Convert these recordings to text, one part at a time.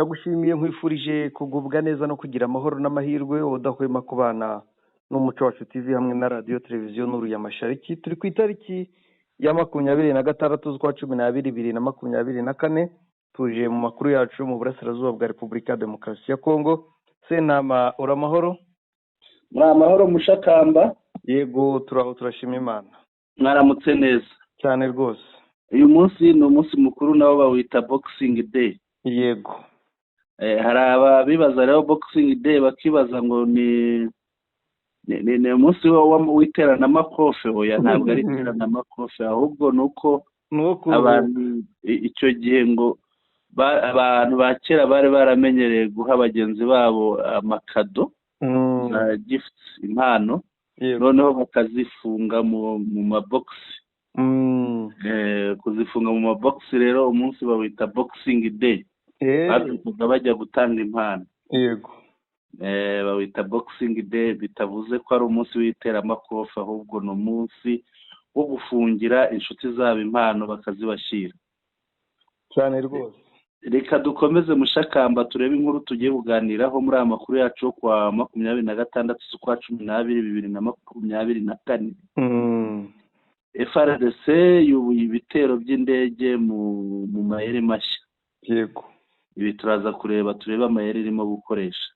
Ndagushimiye, nkwifurije kugubwa neza no kugira amahoro n'amahirwe, udahwema kubana n'Umuco Wacu TV hamwe na Radiyo Televiziyo Nuru ya Mashariki. Turi ku itariki ya 26 z'ukwa 12 2024. Tuje mu makuru yacu mu burasirazuba bwa Repubulika ya Demokarasi ya Kongo. Sentama, uramahoro? Muri amahoro, Mushakamba? Yego, turaho, turashima Imana. Mwaramutse neza? Cyane rwose. Uyu munsi ni umunsi mukuru, nabo bawita Boxing Day. Hari ababibaza rero Boxing Day, bakibaza ngo ni umunsi w'iteramakofe. Oya, ntabwo ari iteramakofe, ahubwo ni uko ni uwo kuruhuka. Abantu icyo gihe ngo abantu ba kera bari baramenyereye guha bagenzi babo amakado, za gifts, impano, noneho bakazifunga mu mabogisi. Kuzifunga mu mabogisi rero, umunsi bawita Boxing Day. Babyukaga bajya gutanga impano. Bawita Boxing Day, bitavuze ko ari umunsi w'iteramakofe, ahubwo ni umunsi wo gufungira inshuti zabo impano bakazibashyira. Cyane rwose. Reka dukomeze, Mushakamba, turebe inkuru tugiye kuganiraho muri aya makuru yacu yo kuwa 26 z'ukwa 12 2024. FARDC yubuye ibitero by'indege mu mayeri mashya. Ibi turaza kureba, turebe amayeri irimo gukoresha.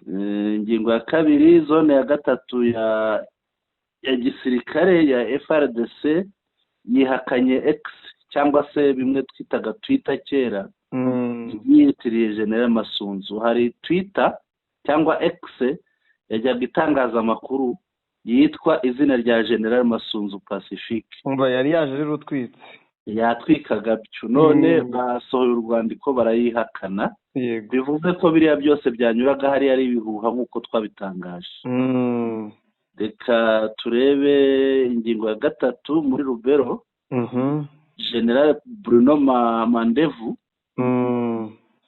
Ingingo ya kabiri, zone ya gatatu ya gisirikare ya FARDC yihakanye X, cyangwa se bimwe twitaga Twitter kera, yitiriye General Masunzu. Hari Twitter cyangwa X yajyaga itangaza amakuru yitwa izina rya General Masunzu Pacifique. Umva, yari yaje rero utwitse. Yatwikaga byo, none basohoye urwandiko barayihakana. Bivuze ko biriya byose byanyuraga hariya ari ibihuha nk'uko twabitangaje. Reka turebe ingingo ya gatatu. Muri Rubero, General Bruno Mandevu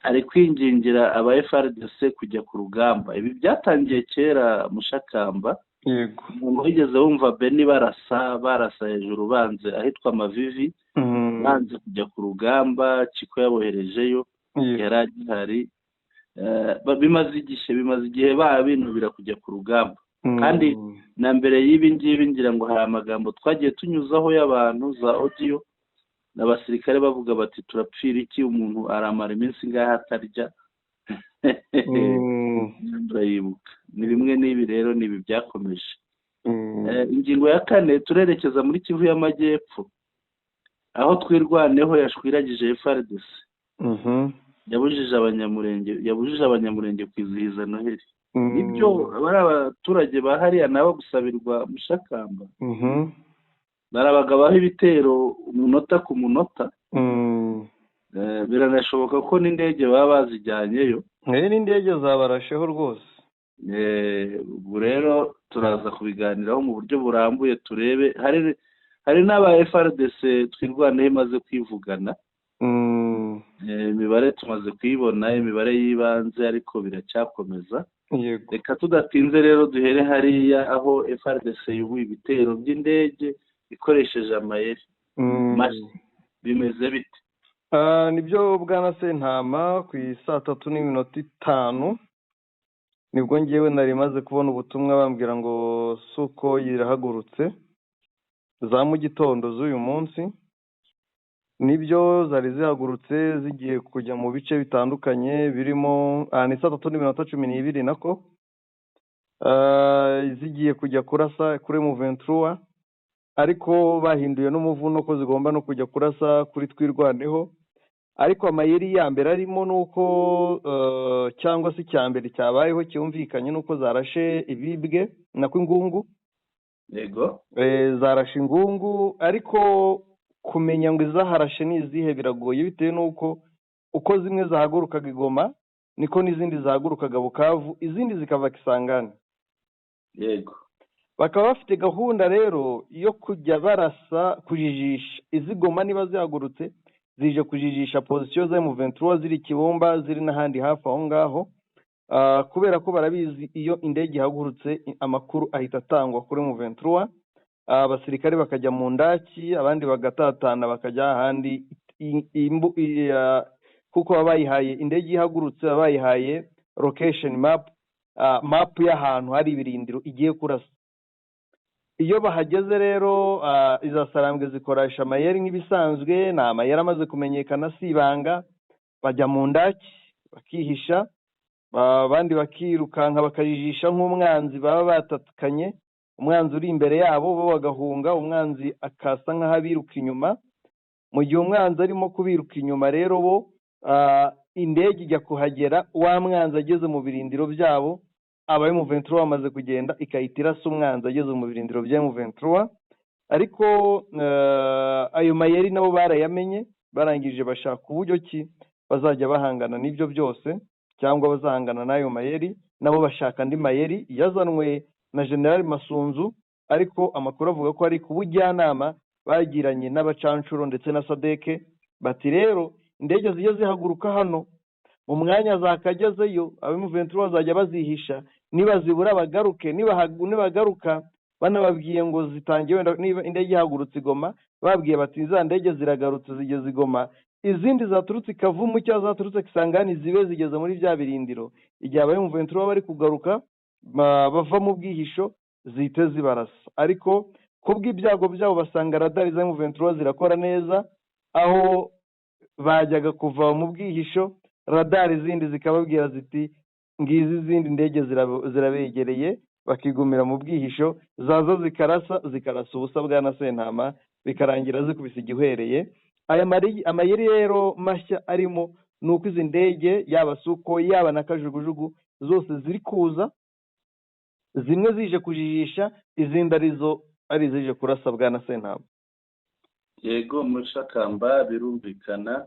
ari kwingingira aba FARDC kujya ku rugamba. Ibi byatangiye kera, Mushakamba. Umuntu wigeze wumva Beni barasa hejuru, banze ahitwa Mavivi, banze kujya ku rugamba, Chiko yaboherejeyo, yari agihari. Bimaze igihe binubira kujya ku rugamba. Kandi na mbere y'ibi ngibi, ngira ngo hari amagambo twagiye tunyuzaho y'abantu, za audio, n'abasirikare bavuga bati: "Turapfira iki? Umuntu aramara iminsi ingahe atarya?" Turayibuka. Ni bimwe n'ibi rero, ni ibi byakomeje. Ingingo ya kane, turerekeza muri Kivu y'Amajyepfo, aho Twirwaneho yashwiragije FARDC. Yabujije Abanyamurenge kwizihiza Noheli. Ibyo bari abaturage ba hariya nabo gusabirwa, Mushakamba. Barabagabaho ibitero umunota ku munota. Biranashoboka ko n'indege baba bazijyanyeyo. N'indege zabarasheho rwose. Ubu rero turaza kubiganiraho mu buryo burambuye, turebe hari n'aba FARDC Twirwaneho imaze kwivugana. Imibare tumaze kuyibona, imibare y'ibanze, ariko biracyakomeza. Reka tudatinze rero duhere hariya aho FARDC yubuye ibitero by'indege ikoresheje amayeri mashya. Bimeze bite? Nibyo, bwana Sentama, ku saa 3:05 nibwo ngewe nari maze kubona ubutumwa bambwira ngo suko irahagurutse za mu gitondo z'uyu munsi. Nibyo, zari zihagurutse zigiye kujya mu bice bitandukanye birimo, ni saa 3:12 nako, zigiye kujya kurasa kuri M23, ariko bahinduye n'umuvuno ko zigomba no kujya kurasa kuri Twirwaneho. Ariko amayeri ya mbere arimo ni uko, cyangwa se icya mbere cyabayeho cyumvikanye, ni uko zarashe ibibwe, nako ingungu. Zarashe ingungu, ariko kumenya ngo izaharashe ni izihe biragoye, bitewe n'uko uko zimwe zahagurukaga i Goma niko n'izindi zahagurukaga Bukavu, izindi zikava Kisangani. Bakaba bafite gahunda rero yo kujya barasa, kujijisha iz'i Goma niba zihagurutse zije kujijisha position za M23 ziri Kibumba, ziri n'ahandi hafi aho ngaho. Kubera ko barabizi, iyo indege ihagurutse amakuru ahita atangwa kuri M23, abasirikare bakajya mu ndaki, abandi bagatatana bakajya ahandi. Kuko baba bayihaye indege ihagurutse, baba bayihaye location map, map y'ahantu hari ibirindiro igiye kurasa. Iyo bahageze rero, iza Sarambwe zikoresha amayeri nk'ibisanzwe, ni amayeri amaze kumenyekana, si ibanga. Bajya mu ndaki bakihisha, abandi bakirukanka, bakajijisha nk'umwanzi baba batatukanye. Umwanzi uri imbere yabo, bo bagahunga, umwanzi akasa nk'aho abiruka inyuma. Mu gihe umwanzi arimo kubiruka inyuma rero, bo indege ijya kuhagera wa mwanzi ageze mu birindiro byabo, aba M23 bamaze kugenda, ikahita irasa umwanzi ageze mu birindiro bya M23. Ariko ayo mayeri nabo barayamenye, barangije bashaka uburyo ki bazajya bahangana n'ibyo byose, cyangwa bazahangana n'ayo mayeri. Nabo bashaka andi mayeri yazanwe na General Masunzu, ariko amakuru avuga ko ari ku bujyanama bagiranye n'abacancuro ndetse na SADC. Bati rero indege zijya zihaguruka hano, mu mwanya zakagezeyo aba M23 bazajya bazihisha, nibazibura bagaruke. Nibagaruka banababwiye ngo zitangiye, wenda niba indege ihagurutse i Goma, babwiye bati za ndege ziragarutse, zigeze i Goma, izindi zaturutse i Kavumu cyangwa zaturutse Kisangani zibe zigeze muri bya birindiro, igihe aba M23 bari kugaruka bava mu bwihisho, zihite zibarasa. Ariko kubw'ibyago byabo basanga radari za M23 zirakora neza. Aho bajyaga kuva mu bwihisho, radari zindi zikababwira ziti ngizi izindi ndege zirabegereye, bakigumira mu bwihisho, zaza zikarasa, zikarasa ubusa bwa Sentama, bikarangira zikubise igihwereye. Aya amayeri rero mashya arimo ni uko izi ndege, yaba Sukhoi, yaba na kajugujugu, zose ziri kuza, zimwe zije kujijisha, izindi arizo ari izije kurasa, bwana Sentama. Yego Mushakamba, birumvikana.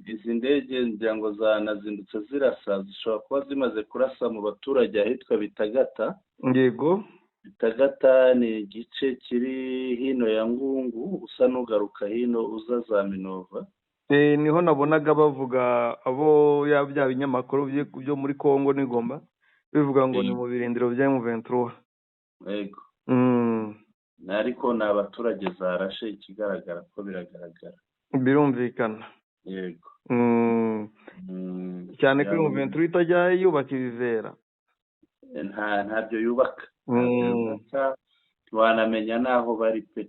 Izi ndege ngira ngo zanazindutse zirasa, zishobora kuba zimaze kurasa mu baturage ahitwa Bitagata. Bitagata ni igice kiri hino ya Ngungu, usa n'ugaruka hino uza za Minova. Niho nabonaga bavuga abo ya bya binyamakuru byo muri Congo n'igomba bivuga ngo ni mu birindiro bya M23. Yego. Ariko ni abaturage zarashe, ikigaragara ko biragaragara. Birumvikana. Yego. Cyane ko M23 itajya yubaka ibivera. Ntabyo yubaka. Ntabyo yubaka, ntiwanamenya n'aho bari pe.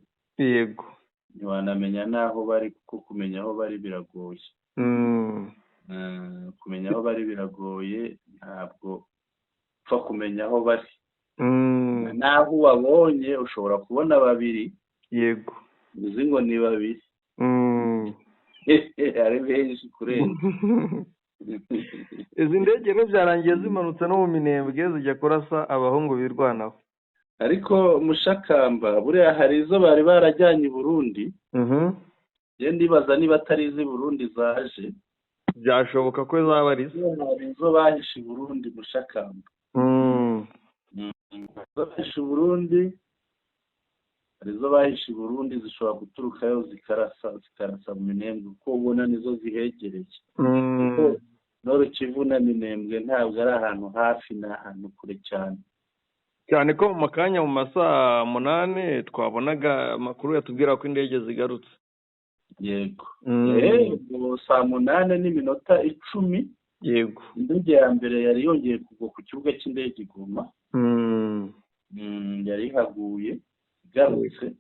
Ntiwanamenya n'aho bari, kuko kumenya aho bari biragoye. Kumenya aho bari biragoye, ntabwo upfa kumenya aho bari. N'aho ubabonye ushobora kubona babiri, uzi ngo ni babiri, ari benshi kurenza. Izi ndege rero byarangiye zimanutse no mu Minembwe, zijya kurasa abahungu birwanaho. Ariko Mushakamba, buriya hari izo bari barajyanye i Burundi. Njye ndibaza niba atari iz'i Burundi zaje. Byashoboka ko zaba ari zo. Hari izo bahishe i Burundi, Mushakamba. Izo bahishe i Burundi, hari izo bahishe i Burundi, zishobora guturukayo zikarasa mu Minembwe, kuko ubona nizo zihegereye. Kuko Nord Kivu na Minembwe ntabwo ari ahantu hafi, ni ahantu kure cyane. Cyane ko mu kanya, mu masaha 8, twabonaga amakuru yatubwira ko indege zigarutse. Yego. Saa 8:10, indege ya mbere yari yongeye kugwa ku kibuga cy'indege i Goma. Yari ihaguye igarutse.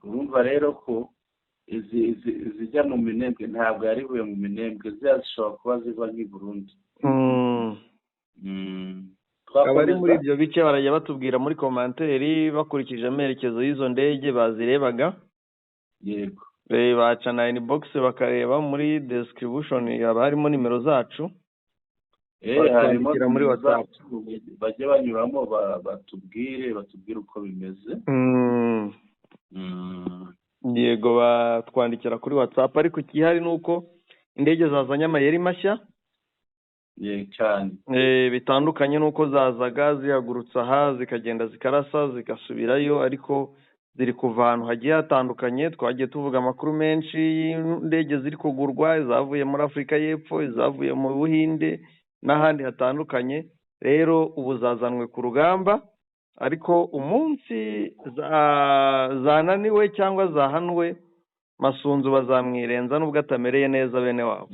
Urumva rero ko izi zijya mu Minembwe ntabwo yari ivuye mu Minembwe, ziriya zishobora kuba ziva nk'i Burundi. Abari muri ibyo bice barajya batubwira muri commentaire bakurikije amerekezo y'izo ndege bazirebaga. Baca na inbox, bakareba muri description, haba harimo nimero zacu. Harimo Batwandikira muri WhatsApp. zacu, bajye banyuramo batubwire uko bimeze. Yego, batwandikira kuri WhatsApp. Ariko ikihari ni uko indege zazanye amayeri mashya. Cyane. Bitandukanye n'uko zazaga zihagurutsa aha, zikagenda zikarasa, zigasubirayo, ariko ziri kuva ahantu hagiye hatandukanye. Twagiye tuvuga amakuru menshi y'indege ziri kugurwa, izavuye muri Afurika y'Epfo, izavuye mu Buhinde n'ahandi hatandukanye. Rero ubu zazanwe ku rugamba, ariko umunsi zananiwe cyangwa zahanuwe. Masunzu bazamwirenza nubwo atamereye neza bene wabo.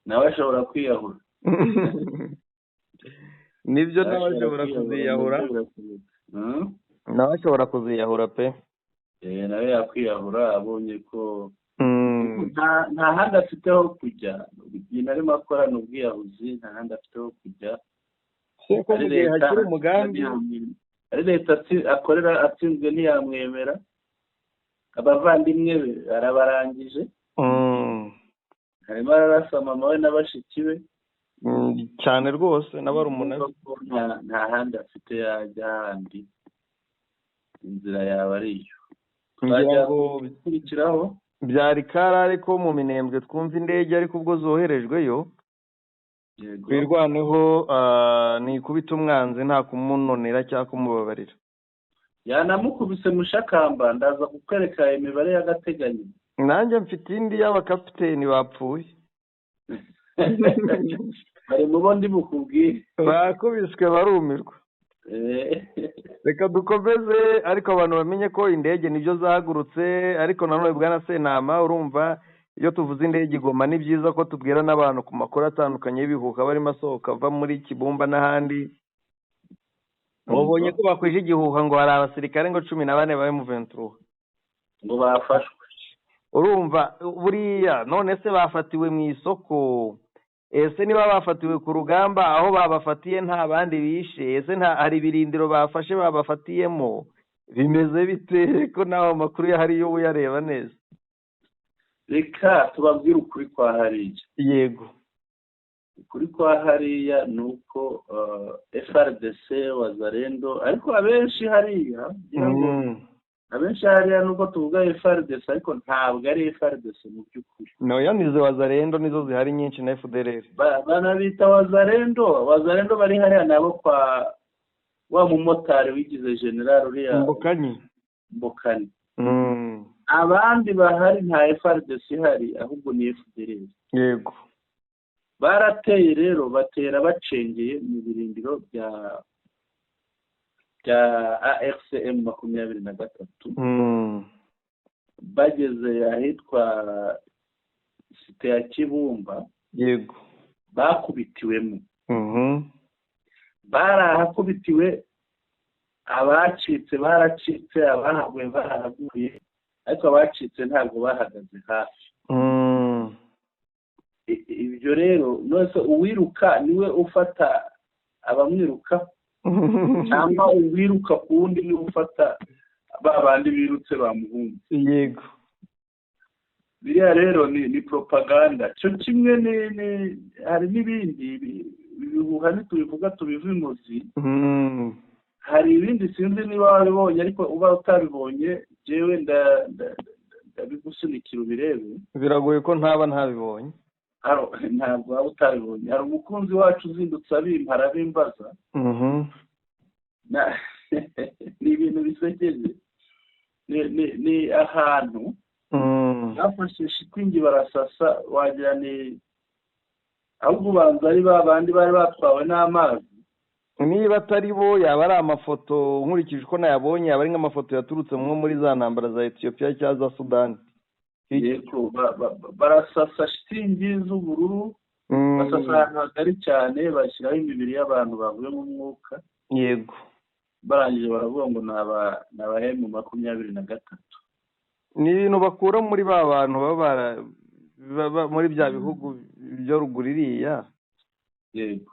Nawe ashobora kwiyahura. Nibyo, nawe ashobora kuziyahura. Nawe ashobora kuziyahura pe. Nawe yakwiyahura abonye ko nta handi afite ho kujya. Ibintu arimo akora ni ubwiyahuzi, nta handi afite ho kujya. Ari leta akorera atsinzwe ntiyamwemera, abavandimwe be arabarangije, harimo ararasa mama we n'abashiki be cyane rwose n'abarumuna be. Nta handi afite yajya handi, inzira yaba ari iyo. Gukurikiraho byari kari ariko mu Minembwe twumva indege ariko ubwo zoherejweyo twirwaneho ni ikubita umwanzi nta kumunonera cyangwa kumubabarira. Yanamukubise mushakamba, ndaza kukwereka imibare y'agateganyo. Nanjye mfite indi y'abakapiteni bapfuye. Bari mu bo ndi bukubwire. Bakubiswe barumirwa. Reka dukomeze, ariko abantu bamenye ko indege nibyo zahagurutse. Ariko nanone bwana Sentama, urumva iyo tuvuze indege igoma ni byiza ko tubwira n'abantu ku makuru atandukanye y'ibihuha barimo asohoka ava muri Kibumba n'ahandi. Mubonye ko bakwije igihuha ngo hari abasirikare ngo 14 ba M23 ngo bafashwe. Urumva buriya none se bafatiwe mu isoko? Ese niba bafatiwe ku rugamba aho babafatiye nta bandi bishe? Ese nta hari ibirindiro bafashe babafatiyemo? Bimeze bite ko nawe amakuru yahari yo uyareba neza? Reka tubabwire ukuri kwa hariya. Yego, ukuri kwa hariya ni uko FRDC Wazalendo, ariko abenshi hariya abenshi hariya nubwo tuvuga FRDC ariko ntabwo ari FRDC mu by'ukuri. No, nizo Wazalendo nizo zihari nyinshi na FDLR. Banabita Wazalendo, Wazalendo bari hariya nabo kwa wa mumotari wigize general uriya Mbokani. Abandi bahari nta FRDC ihari ahubwo ni FDLR. Yego, barateye rero, batera bacengeye mu birindiro bya AFCM 23. Bageze ahitwa site ya Kibumba. Yego, bakubitiwemo. Barahakubitiwe, abacitse baracitse, abahaguye barahaguye, ariko abacitse ntabwo bahagaze hafi. Ibyo rero nose uwiruka niwe ufata abamwiruka, cyangwa uwiruka ku wundi niwe ufata ba bandi birutse bamuhunze. Yego, biriya rero ni propaganda cyo kimwe hari n'ibindi bihuha ntitubivuga tubiva imuzi. Hari ibindi sinzi niba wabibonye, ariko uba utabibonye jewe ndabigusunikira ubirebe. Biragoye ko ntaba ntabibonye. Ntabwo waba utabibonye. Hari umukunzi wacu uzindutse abimpa arabimbaza. Ni ibintu bisekeje. Ni ahantu bafashe shitingi barasasa, wagira ni ahubwo ubanza ari ba bandi bari batwawe n'amazi. Niba atari bo yaba ari amafoto, nkurikije uko nayabonye yaba ari nk'amafoto yaturutse nko muri za ntambara za Ethiopia cyangwa za Sudani. Yego, barasasa shitingi z'ubururu, basasa ahantu hagari cyane, bashyiraho imibiri y'abantu bavuye mu mwuka. Yego, barangije baravuga ngo ni aba M23. Ni ibintu bakura muri ba bantu baba muri bya bihugu byo ruguru iriya. Yego,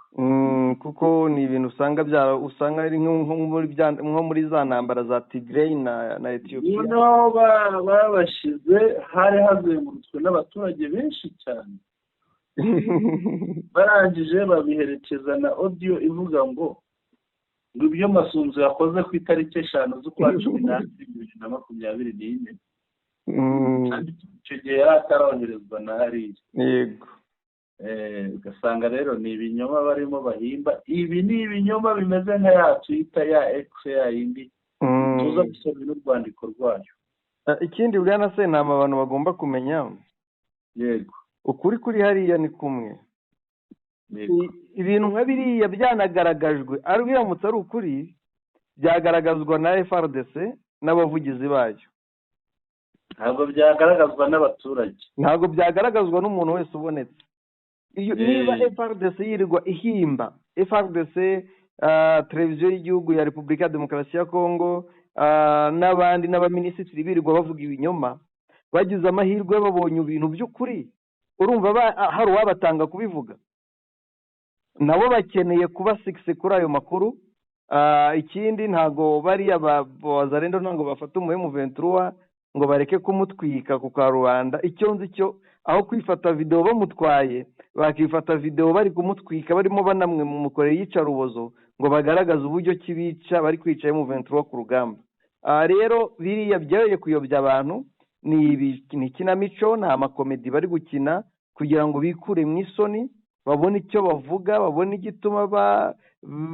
kuko ni ibintu usanga usanga ari nko muri za ntambara za Tigray na Ethiopia. Noneho babashize hari hazengurutswe n'abaturage benshi cyane. Barangije babiherekeza na audio ivuga ngo ibyo Masunzu yakoze ku itariki 5 z'ukwa 12 2024. Icyo gihe yari ataroherezwa na hariya. Yego, ugasanga rero ni ibinyoma barimo bahimba. Ibi ni ibinyoma bimeze nka ya Twitter ya X ya yindi tuza gusoma n'urwandiko rwayo. Ikindi bwana Sentama abantu bagomba kumenya, yego, ukuri kuri hariya ni kumwe. Ibintu nka biriya byanagaragajwe, ari biramutse ari ukuri byagaragazwa na FRDC n'abavugizi bayo. Ntabwo byagaragazwa n'abaturage, ntabwo byagaragazwa n'umuntu wese ubonetse. Niba FARDC yirirwa ihimba, FARDC, televiziyo y'igihugu ya Repubulika ya Demokarasi ya Kongo, n'abandi n'abaminisitiri birirwa bavuga ibinyoma, bagize amahirwe babonye ibintu by'ukuri, urumva hari uwabatanga kubivuga? Nabo bakeneye kuba sigise kuri ayo makuru. Ikindi ntabwo bariya Wazalendo ntabwo bafata umu M23 ngo bareke kumutwika ku karubanda. Icyo nzi cyo, aho kwifata video bamutwaye, bakifata video bari kumutwika, barimo banamwe mu mukoreye yicarubozo, ngo bagaragaze uburyo kibica bari kwica M23 ku rugamba. Rero biriya byaye kuyobya abantu, ni ikinamico, ni amakomedi bari gukina kugira ngo bikure mu isoni, babone icyo bavuga, babone igituma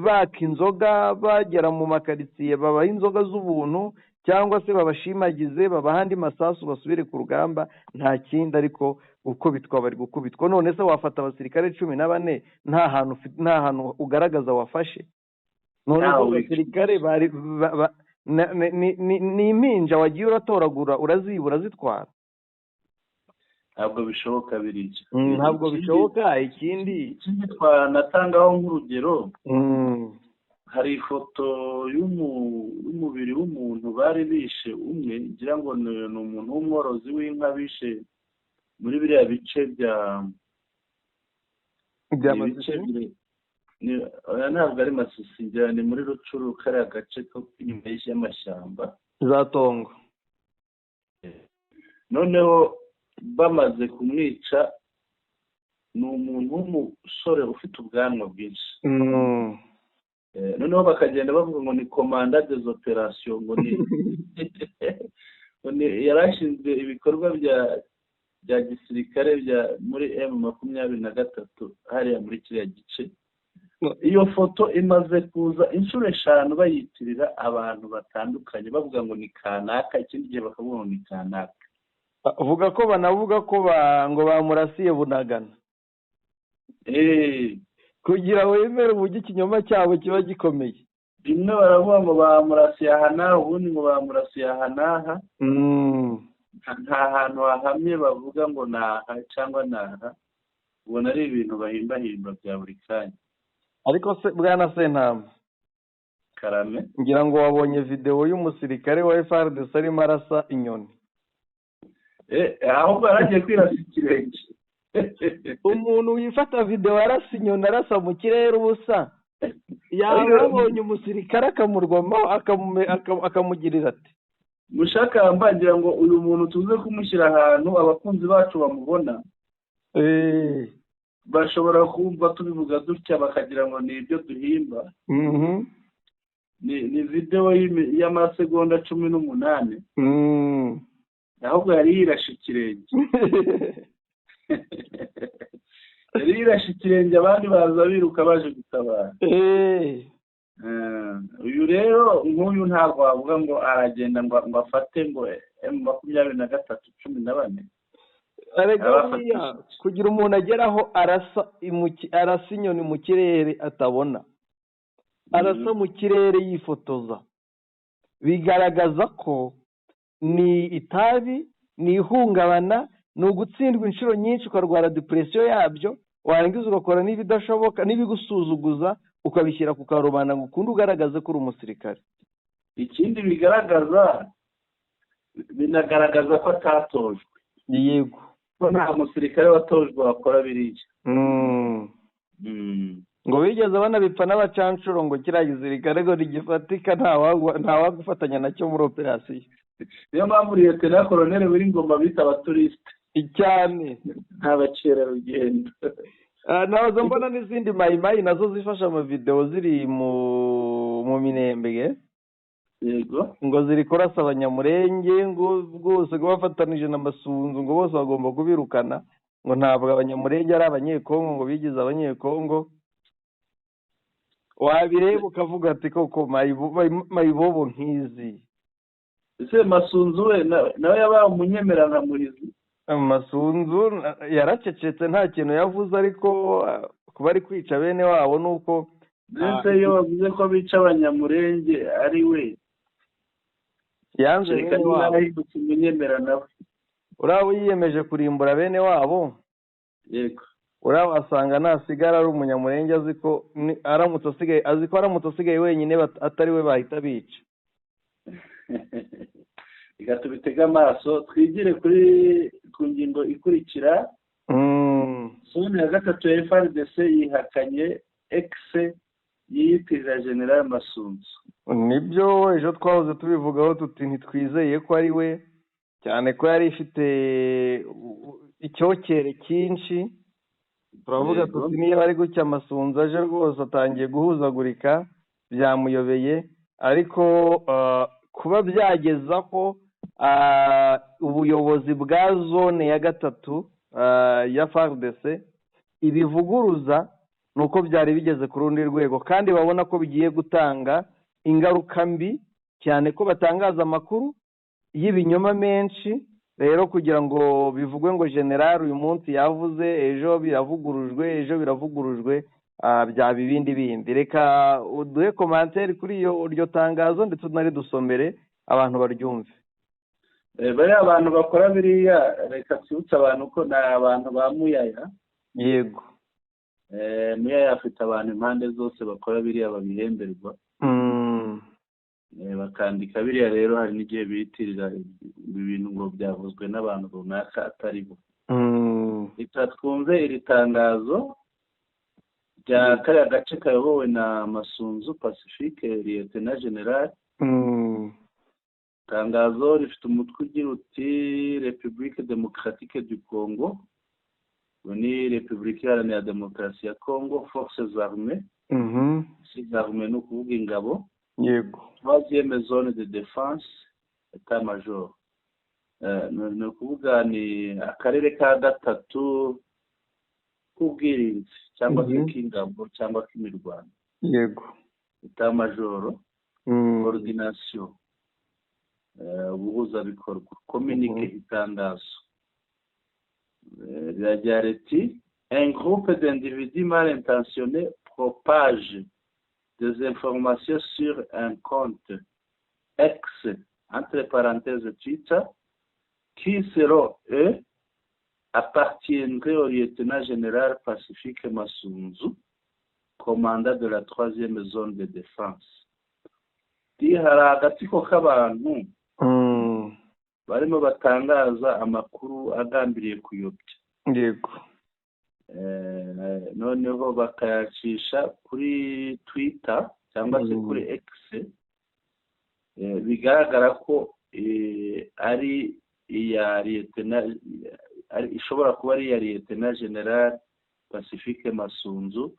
baka inzoga, bagera mu makaritsiye babaha inzoga z'ubuntu, cyangwa se babashimagize babaha andi masasu basubire ku rugamba. Nta kindi, ariko gukubitwa bari gukubitwa. None se wafata abasirikare 14 nta hantu ugaragaza wafashe? None abasirikare bari ni impinja wagiye uratoragura, urazibura, zitwara. Ntabwo bishoboka biriya, ntabwo bishoboka. Ikindi twanatangaho nk'urugero, hari ifoto y'umubiri w'umuntu bari bishe umwe, ngira ngo ni umuntu w'umworozi w'inka bishe muri biriya bice bya Masisi. Ntabwo ari Masisi, ngira ni muri Rucuru, kariya gace ko inyuma y'amashyamba za Tongo. Noneho bamaze kumwica, ni umuntu w'umusore ufite ubwanwa bwinshi. Noneho bakagenda bavuga ngo ni komanda des opérations, ngo ni yarashinzwe ibikorwa bya gisirikare bya muri M23 hariya muri kiriya gice. Iyo foto imaze kuza inshuro 5 bayitirira abantu batandukanye, bavuga ngo ni kanaka, ikindi gihe bakavuga ngo ni kanaka. Vuga ko banavuga ko ngo bamurasiye Bunagana. Kugira wemere uburyo ikinyoma cyabo kiba gikomeye. Bimwe baravuga ngo bamurasiye aha n'aha, ubundi ngo bamurasiye aha n'aha. Nta hantu hahamye bavuga ngo naha cyangwa naha, ubona ari ibintu bahimbahimba bya buri kanya. Ariko se bwana Sentama Karame, ngira ngo wabonye video y'umusirikare wa FARDC arimo arasa inyoni. Ahubwo yaragiye kwirasa ikirenge. Umuntu wifata video arasa inyoni, arasa mu kirere ubusa, yabonye umusirikare akamurwamo, akamugirira ati mushaka mbagira ngo uyu muntu tuze kumushyira ahantu abakunzi bacu bamubona, bashobora kumva tubivuga dutya bakagira ngo ni ibyo duhimba. Ni video y'amasegonda 18. Ahubwo yari yirashe ikirenge. Yari yirashe ikirenge, abandi baza biruka baje gutabara. Uyu rero nk'uyu ntabwo wavuga ngo aragenda ngo afate ngo M23 14. Arega kugira umuntu ageraho arasa inyoni mu kirere atabona, arasa mu kirere yifotoza, bigaragaza ko ni itabi, ni ihungabana, ni ugutsindwa inshuro nyinshi ukarwara depression yabyo, warangiza ugakora n'ibidashoboka n'ibigusuzuguza ukabishyira ku karubanda ngo ukunde ugaragaze ko uri umusirikare. Ikindi bigaragaza, binagaragaza ko atatojwe. Yego, ko nta musirikare watojwe wakora biriya. Ngo bigeze banabipfa n'abacancuro ngo kiriya gisirikare ngo ntigifatika, ntawagufatanya nacyo muri operasiyo. Niyo mpamvu Lieutenant Colonel Wiringoma bita abaturisite cyane, nta bakerarugendo. Nahoze mbona n'izindi mayimayi nazo zifasha amavideo ziri mu Minembwe. Yego, ngo ziri kurasa abanyamurenge, ngo rwose ngo bafatanije na Masunzu, ngo bose bagomba kubirukana, ngo ntabwo abanyamurenge ari abanyekongo, ngo bigize abanyekongo. Wabireba ukavuga ati koko mayibobo nkizi. Ese Masunzu we nawe yabaye umunyemeranamuhizi? Masunzu yaracecetse nta kintu yavuze, ariko kuba ari kwica bene wabo nuko ndetse iyo bavuze ko bica abanyamurenge ari we yanze bene wabo, yarahindutse umunyemera nawe. Uriya yiyemeje kurimbura bene wabo. Yego. Uriya wasanga nasigara ari Umunyamurenge, azi ko aramutse asigaye, azi ko aramutse asigaye wenyine atari we bahita bica. Reka tubitege amaso, twigire ku ngingo ikurikira. Zone ya gatatu ya FARDC yihakanye X yiyitirira General Masunzu. Nibyo, ejo twahoze tubivugaho tuti ntitwizeye ko ari we, cyane ko yari ifite icyokere cyinshi. Turavuga tuti niba ari gutya, Masunzu aje rwose atangiye guhuzagurika, byamuyobeye. Ariko kuba byageza ko ubuyobozi bwa zone ya gatatu ya FARDC ibivuguruza, ni uko byari bigeze ku rundi rwego, kandi babona ko bigiye gutanga ingaruka mbi, cyane ko batangaza amakuru y'ibinyoma menshi. Rero kugira ngo bivugwe ngo general uyu munsi yavuze, ejo biravugurujwe, ejo biravugurujwe, byaba ibindi bindi. Reka uduhe commentaire kuri iyo iryo tangazo, ndetse unaridusomere abantu baryumve. Bariya abantu bakora biriya, reka twibutse abantu ko ni abantu ba Muyaya. Muyaya afite abantu impande zose bakora biriya, babihemberwa, bakandika biriya. Rero hari n'igihe biyitirira ibi bintu ngo byavuzwe n'abantu runaka atari bo. Reka twumve iri tangazo rya kariya gace kayobowe na Masunzu Pacifique, Lieutenant General. Itangazo rifite umutwe ugira uti: "République Démocratique du Congo", ngo ni Repubulika Iharanira Demokarasi ya Congo, "Forces Armées". Forces Armées ni ukuvuga ingabo. Troisième zone de défense, état major. Ni ukuvuga ni akarere ka gatatu k'ubwirinzi cyangwa se k'ingabo cyangwa k'imirwano. État major. Coordination, ubuhuzabikorwa. Communiqué, itangazo. Riragira riti: "Un groupe d'individus mal intentionnés propage des informations sur un compte X, entre parenthèses Twitter, qui selon eux appartiendrait au lieutenant général Pacifique Masunzu, commandant de la troisième zone de défense." Hari agatsiko k'abantu barimo batangaza amakuru agambiriye kuyobya. Noneho bakayacisha kuri Twitter cyangwa se kuri X, bigaragara ko ari iya lieutenant, ishobora kuba ari iya Lieutenant General Pacifique Masunzu,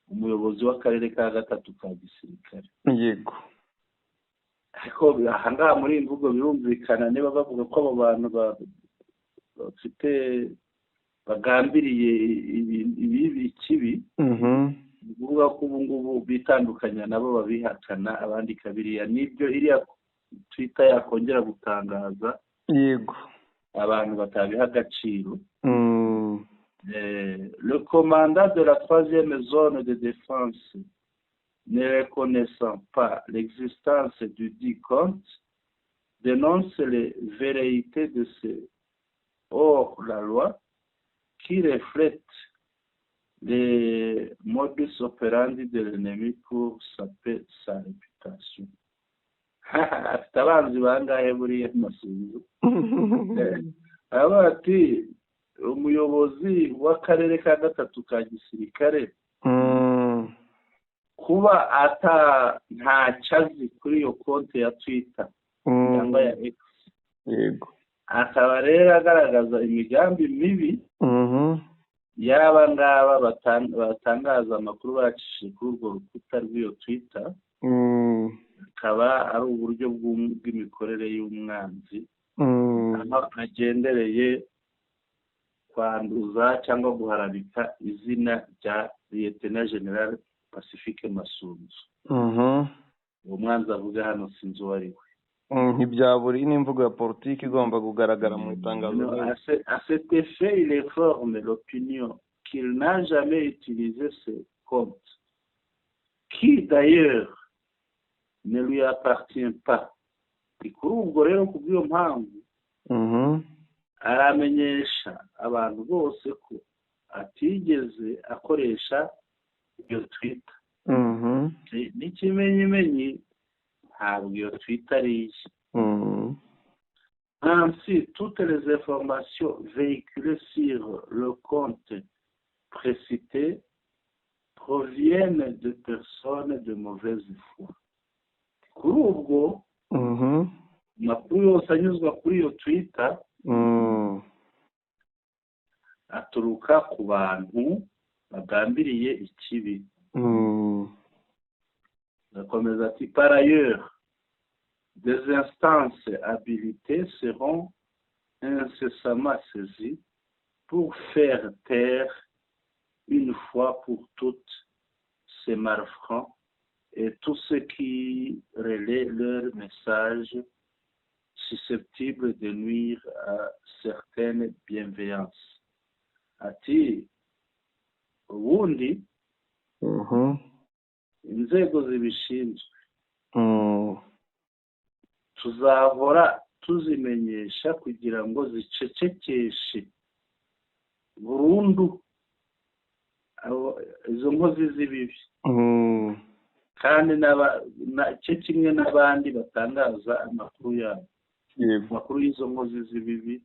umuyobozi w'akarere ka gatatu ka gisirikare. Ariko ahangaha muri iyi mvugo birumvikana, niba bavuga ko abo bantu bafite bagambiriye ibibi, ikibi, ni ukuvuga ko ubu ngubu bitandukanya nabo, babihakana abandika biriya. Nibyo iriya Twitter yakongera gutangaza, abantu batabiha agaciro. "Le commandant de la troisième zone de défense, ne reconnaissant pas l'existence du dit compte, dénonce les velléités de ces hors-la-loi qui reflètent les modus operandi de l'ennemi pour saper sa réputation." Afite abanzi bangahe buriya Masunzu? Aravuga ati umuyobozi w'akarere ka gatatu ka gisirikare, kuba ata ntacyo azi kuri iyo konti ya Twitter cyangwa ya X, akaba rero agaragaza imigambi mibi y'aba ngaba batangaza amakuru bacishije kuri urwo rukuta rw'iyo Twitter, akaba ari uburyo bw'imikorere y'umwanzi, aho agendereye kwanduza cyangwa guharabika izina rya Lieutenant General Pacifique Masunzu. Uwo mwanzi avuga hano sinzi uwo ari we. Ntibyabura n'imvugo ya politiki igomba kugaragara mu itangazo. "À cet effet, il informe l'opinion qu'il n'a jamais utilisé ce compte, qui d'ailleurs ne lui appartient pas." Ni kuri ubwo rero, ku bw'iyo mpamvu, Aramenyesha abantu bose ko atigeze akoresha iyo Twitter. N'ikimenyimenyi, ntabwo iyo Twitter ari iye. Ainsi, toutes les informations véhiculées sur le compte précité proviennent de personnes de mauvaise foi. Kuri ubwo, amakuru yose anyuzwa kuri iyo Twitter aturuka ku bantu bagambiriye ikibi. Agakomeza ati: "Par ailleurs, des instances habilitées seront incessamment saisies pour faire taire une fois pour toutes ces malfrats et tous ceux qui relaient leurs messages susceptibles de nuire à certaines bienveillances." Ati ubundi inzego zibishinzwe tuzahora tuzimenyesha kugira ngo zicecekeshe burundu izo nkozi z'ibibi, kandi cyo kimwe n'abandi batangaza amakuru yabo, amakuru y'izo nkozi z'ibibi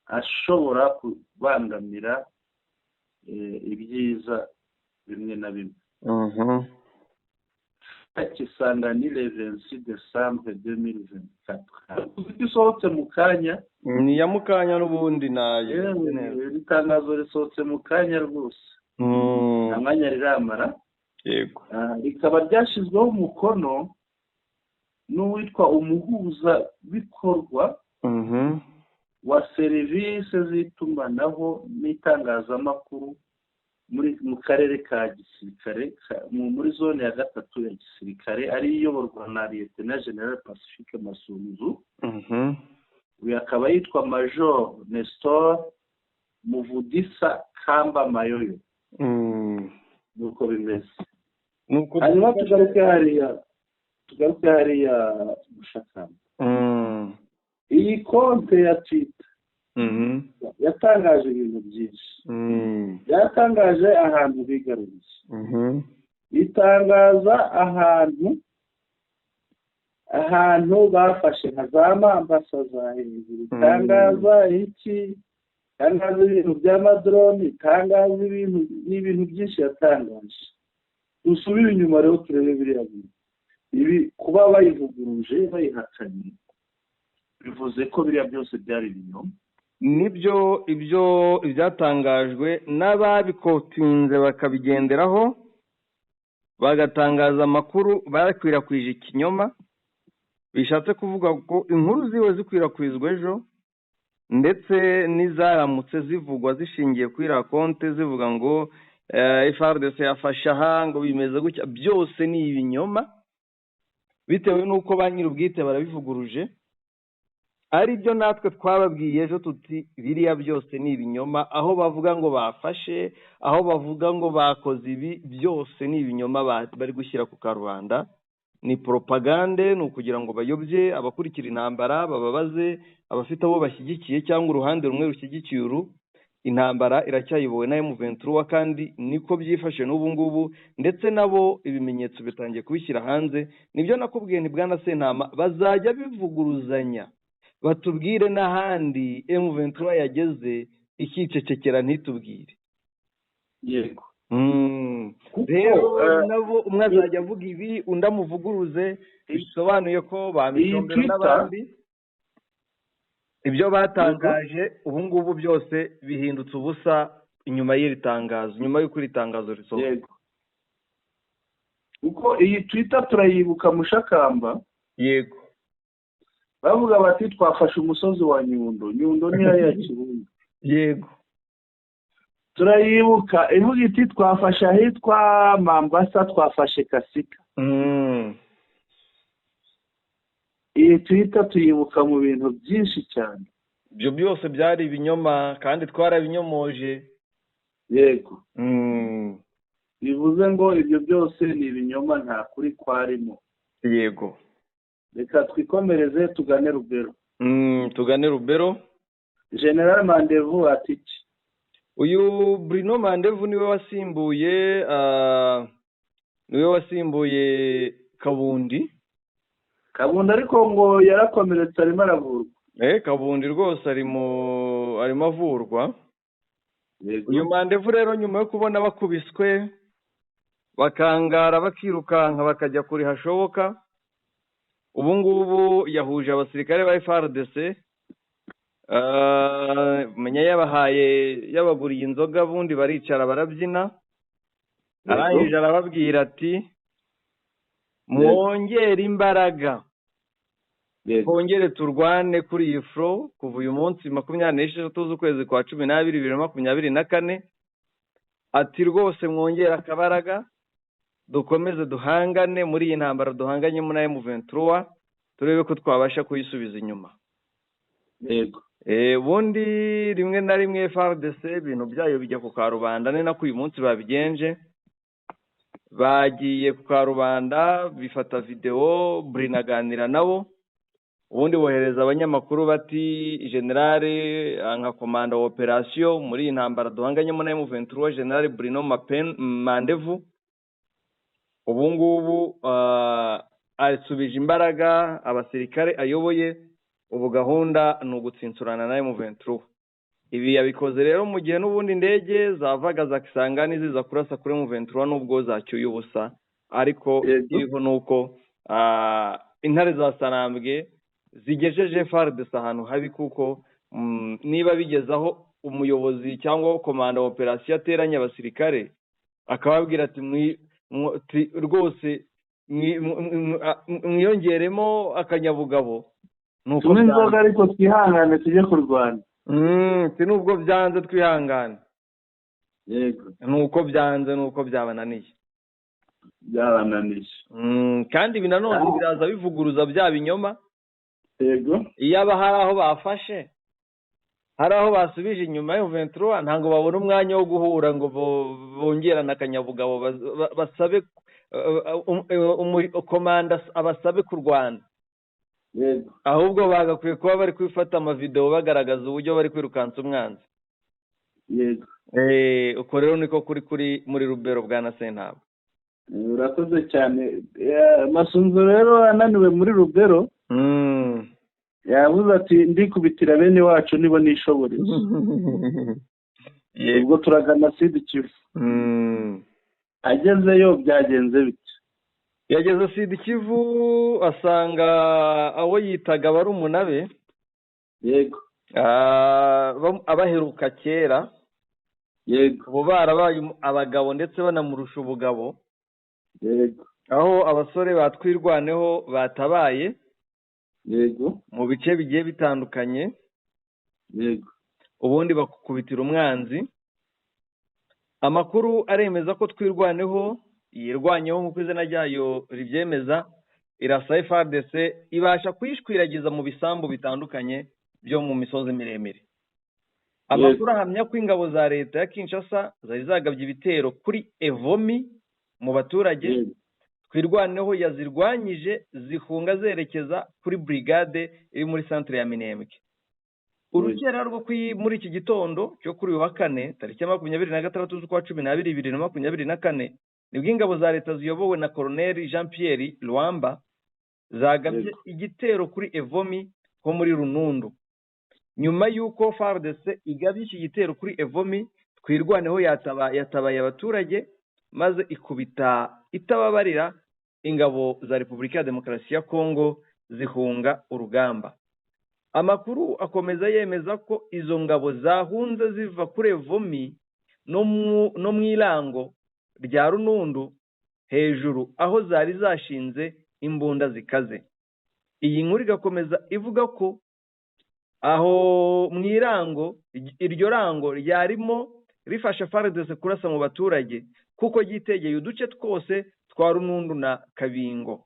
ashobora kubangamira ibyiza bimwe na bimwe. Kisangani, le 26 décembre 2024. Isohotse mu kanya. Ni iya mukanya n'ubundi nayo. Iri tangazo risohotse mu kanya rwose, nta mwanya riramara. Rikaba ryashyizweho umukono n'uwitwa umuhuzabikorwa wa serivisi z'itumanaho n'itangazamakuru muri mu karere ka gisirikare, muri zone ya gatatu ya gisirikare, ariyo iyoborwa na Lieutenant General Pacifique Masunzu. Uyu akaba yitwa Major Nestor Muvudisa Kamba Mayoyo. Nuko bimeze. Hanyuma tugaruke hariya Mushakamba. Iyi konte ya Twitter yatangaje ibintu byinshi. Yatangaje ahantu bigaruriye, itangaza ahantu bafashe nka za Mambasa za hejuru, itangaza iki, itangaza ibintu by'amadrone, itangaza ibintu n'ibintu byinshi yatangaje. Dusubire inyuma rero turebe biriya bintu. Ibi kuba bayivuguruje, bayihakanye, bivuze ko biriya byose byari ibinyoma. Nibyo, ibyo ibyatangajwe n'ababikotinze bakabigenderaho, bagatangaza amakuru bakwirakwije ikinyoma. Bishatse kuvuga ko inkuru ziwe zikwirakwizwa ejo, ndetse n'izaramutse zivugwa zishingiye kuri konte, zivuga ngo FARDC yafashe aha, ngo bimeze gutya, byose ni ibinyoma, bitewe n'uko ba nyir'ubwite barabivuguruje. Ari byo natwe twababwiye ejo tuti biriya byose ni ibinyoma. Aho bavuga ngo bafashe, aho bavuga ngo bakoze ibi, byose ni ibinyoma bari gushyira ku karubanda. Ni poropagande, ni ukugira ngo bayobye abakurikira intambara, bababaze abafite abo bashyigikiye cyangwa uruhande rumwe rushyigikiye uru. Intambara iracyayobowe na M23, kandi niko byifashe n'ubu ngubu, ndetse nabo ibimenyetso bitangiye kubishyira hanze. Nibyo nakubwiye ni bwana Sentama, bazajya bivuguruzanya, batubwire n'ahandi M23 yageze ikicecekera ntitubwire. Rero nabo umwe azajya avuga ibi, undi amuvuguruze, bisobanuye ko ba Micombero n'abandi ibyo batangaje ubu ngubu byose bihindutse ubusa inyuma y'iri tangazo, nyuma y'uko iri tangazo risohoka. Yego, kuko iyi Twitter turayibuka, Mushakamba. Bavuga bati twafashe umusozi wa Nyundo. Nyundo ni hariya Kibumba. Turayibuka ivuga iti twafashe ahitwa Mambasa, twafashe Kasika. Iyi Twitter tuyibuka mu bintu byinshi cyane. Ibyo byose byari ibinyoma kandi twarabinyomoje. Bivuze ngo ibyo byose ni ibinyoma, nta kuri kwarimo. Reka twikomereze tugane Rubero. Tugane Rubero. General Mandevu ati iki? Uyu Bruno Mandevu niwe wasimbuye Kabundi. Kabundi ariko ngo yarakomeretse, arimo aravurwa. Kabundi rwose arimo avurwa. Uyu Mandevu rero, nyuma yo kubona bakubiswe, bakangara, bakirukanka, bakajya kure hashoboka, ubu ngubu yahuje abasirikare ba FARDC, menya yabahaye, yabaguriye inzoga, bundi baricara barabyina. Arangije arababwira ati: "Mwongere imbaraga, twongere turwane kuri iyi front kuva uyu munsi 26 z'ukwezi kwa 12 2024." Ati: "Rwose mwongere akabaraga, dukomeze duhangane muri iyi ntambara duhanganyemo na M23, turebe ko twabasha kuyisubiza inyuma." Ubundi rimwe na rimwe FARDC ibintu byayo bijya ku karubanda, ni nako uyu munsi babigenje. Bagiye ku karubanda, bifata videwo, burinaganira nabo, ubundi bohereza abanyamakuru bati: "Général nka komanda wa operasiyo muri iyi ntambara duhanganyemo na M23, Général Bruno Mandevu, ubu ngubu asubije imbaraga abasirikare ayoboye, ubu gahunda ni ugutsinsurana na M23." Ibi yabikoze rero mu gihe n'ubundi indege zavaga za Kisangani ziza kurasa kuri M23, nubwo zacyuye ubusa, ariko iriho ni uko intare za Sarambwe zigejeje FARDC ahantu habi, kuko niba bigeze aho umuyobozi cyangwa komanda wa operasiyo ateranya abasirikare akababwira ati: "Rwose mwiyongeremo akanyabugabo," nuko Tunywe inzoga ariko twihangane, tujye kurwana. Si nubwo byanze, twihangane. Nuko byanze, nuko byabananiye. Byabananiye. Kandi ibi nanone biraza bivuguruza bya binyoma. Iyo aba hari aho bafashe, hari aho basubije inyuma ya M23, ntabwo babona umwanya wo guhura ngo bongerane akanyabugabo, basabe komanda abasabe kurwana. Ahubwo bagakwiye kuba bari kwifata amavidewo bagaragaza uburyo bari kwirukansa umwanzi. Uko rero niko kuri muri Rubero, bwana Sentaba. Urakoze cyane. Masunzu rero ananiwe muri Rubero, yavuze ati: "Ndikubitira bene wacu nibo nishoboreye." Ubwo turagana Sud Kivu. Agezeyo byagenze bite? Yageze Sud Kivu asanga abo yitaga barumuna be, abaheruka kera, ubu barabaye abagabo, ndetse banamurusha ubugabo, aho abasore batwirwaneho batabaye mu bice bigiye bitandukanye, ubundi bakukubitira umwanzi. Amakuru aremeza ko Twirwaneho yirwanyeho nk'uko izina ryayo ribyemeza, irasa FARDC ibasha kuyishwiragiza mu bisambu bitandukanye byo mu misozi miremire. Amakuru ahamya ko ingabo za leta ya Kinshasa zari zagabye ibitero kuri Evomi mu baturage, Twirwaneho yazirwanyije zihunga zerekeza kuri brigade iri muri centre ya Minembwe. Urukera rwo muri iki gitondo cyo kuri uyu wa kane, tariki ya 26 z'ukwa 12 2024, nibwo ingabo za leta ziyobowe na Colonel Jean Pierre Luamba zagabye igitero kuri Evomi ho muri Runundu. Nyuma y'uko FARDC igabye iki gitero kuri Evomi, Twirwaneho yatabaye abaturage, maze ikubita itababarira ingabo za Repubulika ya Demokarasi ya Kongo zihunga urugamba. Amakuru akomeza yemeza ko izo ngabo zahunze ziva kuri Evomi no mu irango rya Runundu hejuru, aho zari zashinze imbunda zikaze. Iyi nkuru igakomeza ivuga ko aho mu irango, iryo rango ryarimo rifasha FARDC kurasa mu baturage, kuko ryitegeye uduce twose twa Runundu na Kabingo.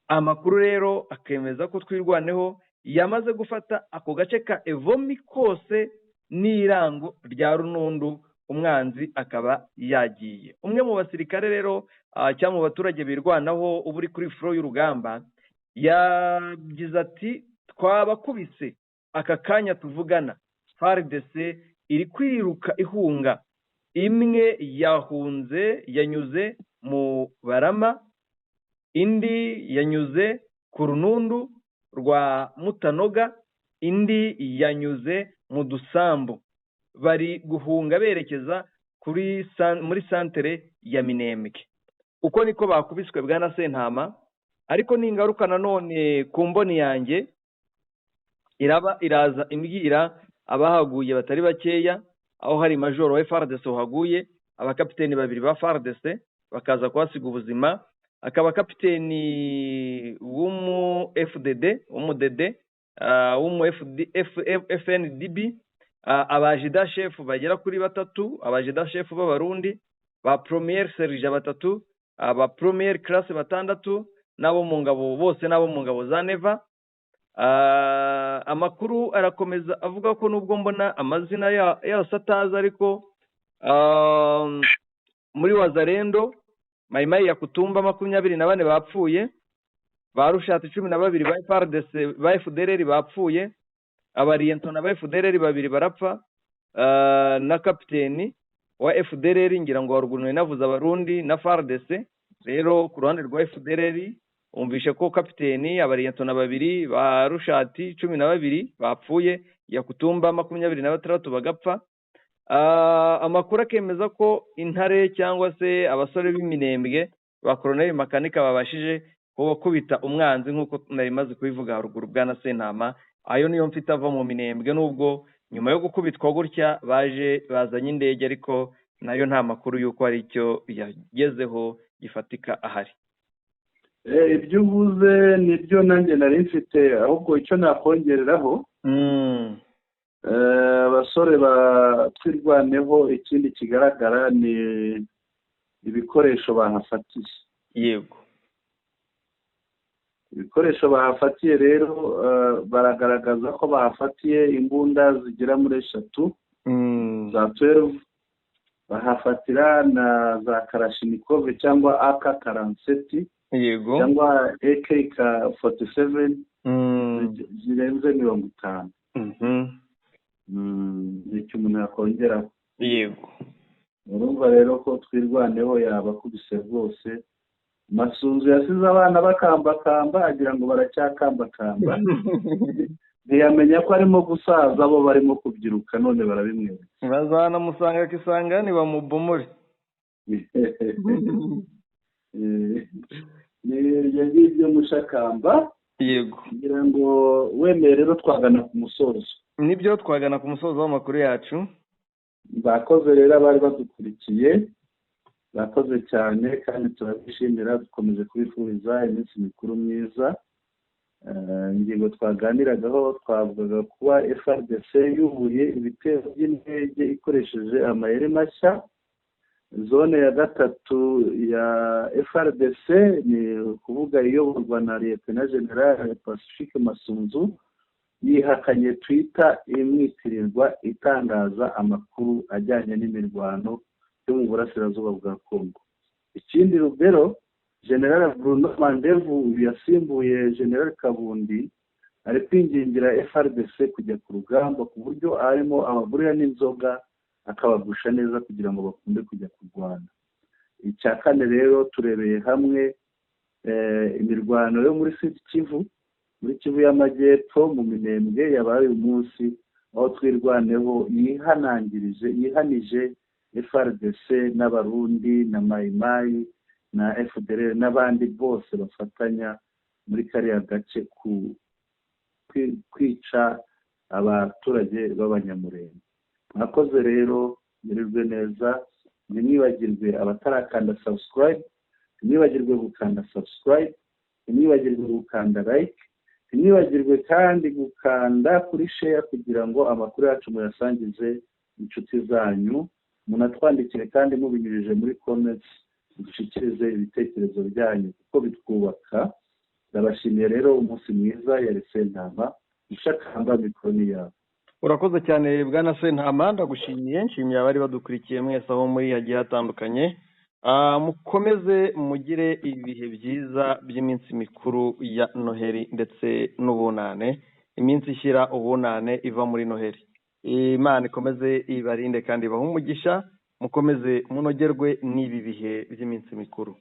Amakuru rero akemeza ko Twirwaneho yamaze gufata ako gace ka Evomi kose n'irango rya Runundu, umwanzi akaba yagiye. Umwe mu basirikare rero cyangwa mu baturage birwanaho uba uri kuri front y'urugamba yagize ati: "Twabakubise, aka kanya tuvugana FARDC iri kwiruka ihunga. Imwe yahunze yanyuze mu Barama, indi yanyuze ku Runundu rwa Mutanoga, indi yanyuze mu Dusambu. Bari guhunga berekeza muri santere ya Minembwe. Uko niko bakubiswe bwana Sentama. Ariko ningaruka nanone ku mboni yanjye iraba iraza imbwira abahaguye batari bakeya, aho hari majoro wa FARDC uhaguye, abakapiteni babiri ba FARDC bakaza kuhasiga ubuzima, akaba kapiteni w'umu FDD, w'umu DD, w'umu FNDB, abajida chef bagera kuri batatu, abajida chef b'Abarundi, ba premier serge batatu, aba premier classe batandatu, n'abo mu ngabo bose n'abo mu ngabo za Neva. Amakuru arakomeza avuga ko nubwo mbona amazina yose atazi, ariko muri Wazalendo Maimai ya Kutumba 24 bapfuye, ba Rushati 12 ba FARDC ba FDLR bapfuye, abariento na ba FDLR babiri barapfa, na kapiteni wa FDLR ngira ngo haruguru navuze Abarundi na FARDC. Rero ku ruhande rwa FDLR umvishe ko kapiteni, abariento na babiri ba Rushati 12 bapfuye, Yakutumba 26 bagapfa. Amakuru akemeza ko intare cyangwa se abasore b'Iminembwe ba Colonel Makanika babashije kubakubita umwanzi nk'uko nari maze kubivuga haruguru bwana Sentama. Ayo niyo mfite ava mu Minembwe, nubwo nyuma yo gukubitwa gutya baje bazanye indege, ariko nayo nta makuru y'uko hari icyo yagezeho gifatika ahari. Ibyo uvuze nibyo nanjye nari mfite, ahubwo icyo nakongereraho abasore batwirwaneho, ikindi kigaragara ni ibikoresho bahafatiye. Yego, ibikoresho bahafatiye rero baragaragaza ko bahafatiye imbunda zigera muri 3 za 12, bahafatira na za Kalashnikov cyangwa AK-47, yego, cyangwa AK-47 zirenze 50. Nicyo umuntu yakongeraho. Yego, urumva rero ko twirwaneho yabakubise rwose. Masunzu yasize abana bakambakamba agira ngo baracyakambakamba, ntiyamenya ko arimo gusaza, bo barimo kubyiruka none barabimwereka. Bazanamusanga kisangani bamubomore. Ni iryo ngiryo Mushakamba. Yego, kugira ngo wemeye rero twagana ku musozo. Nibyo, twagana ku musozo w'amakuru yacu. Bakoze rero abari badukurikiye, bakoze cyane kandi turabishimira, dukomeje kubifuriza iminsi mikuru myiza. Ingingo twaganiragaho twavugaga kuba FARDC yubuye ibitero by'indege ikoresheje amayeri mashya. Zone ya 3 ya FARDC ni kuvuga iyoborwa na Lieutenant General Pacifique Masunzu, yihakanye Twitter imwitirirwa itangaza amakuru ajyanye n'imirwano yo mu burasirazuba bwa Kongo. Ikindi Rubero, General Bruno Mandevu yasimbuye General Kabundi, ari kwingingira FARDC kujya ku rugamba ku buryo arimo abagurira n'inzoga akabagusha neza kugira ngo bakunde kujya kurwana. Icya kane rero turebeye hamwe imirwano yo muri Sud Kivu, muri Kivu y'Amajyepfo mu Minembwe yabaye uyu munsi, aho twirwaneho yihanangirije yihanije FARDC n'Abarundi na Maimai na FDLR n'abandi bose bafatanya muri kariya gace ku kwica abaturage b'Abanyamurenge. Mwakoze rero, murirwe neza, ntimwibagirwe abatarakanda subscribe, ntimwibagirwe gukanda subscribe, ntimwibagirwe gukanda like, ntimwibagirwe kandi gukanda kuri share kugira ngo amakuru yacu muyasangize inshuti zanyu, munatwandikire kandi mubinyujije muri comments, dushikirize ibitekerezo byanyu kuko bitwubaka. Ndabashimiye rero, umunsi mwiza. Yari Sentama Mushakamba, mikoro yawe. Urakoze cyane bwana Sentama, ndagushimiye, nshimiye abari badukurikiye mwese aho muri hagiye hatandukanye. Mukomeze mugire ibihe byiza by'iminsi mikuru ya Noheli ndetse n'ubunane, iminsi ishyira ubunane iva muri Noheli. Imana ikomeze ibarinde kandi ibahe umugisha, mukomeze munogerwe n'ibi bihe by'iminsi mikuru.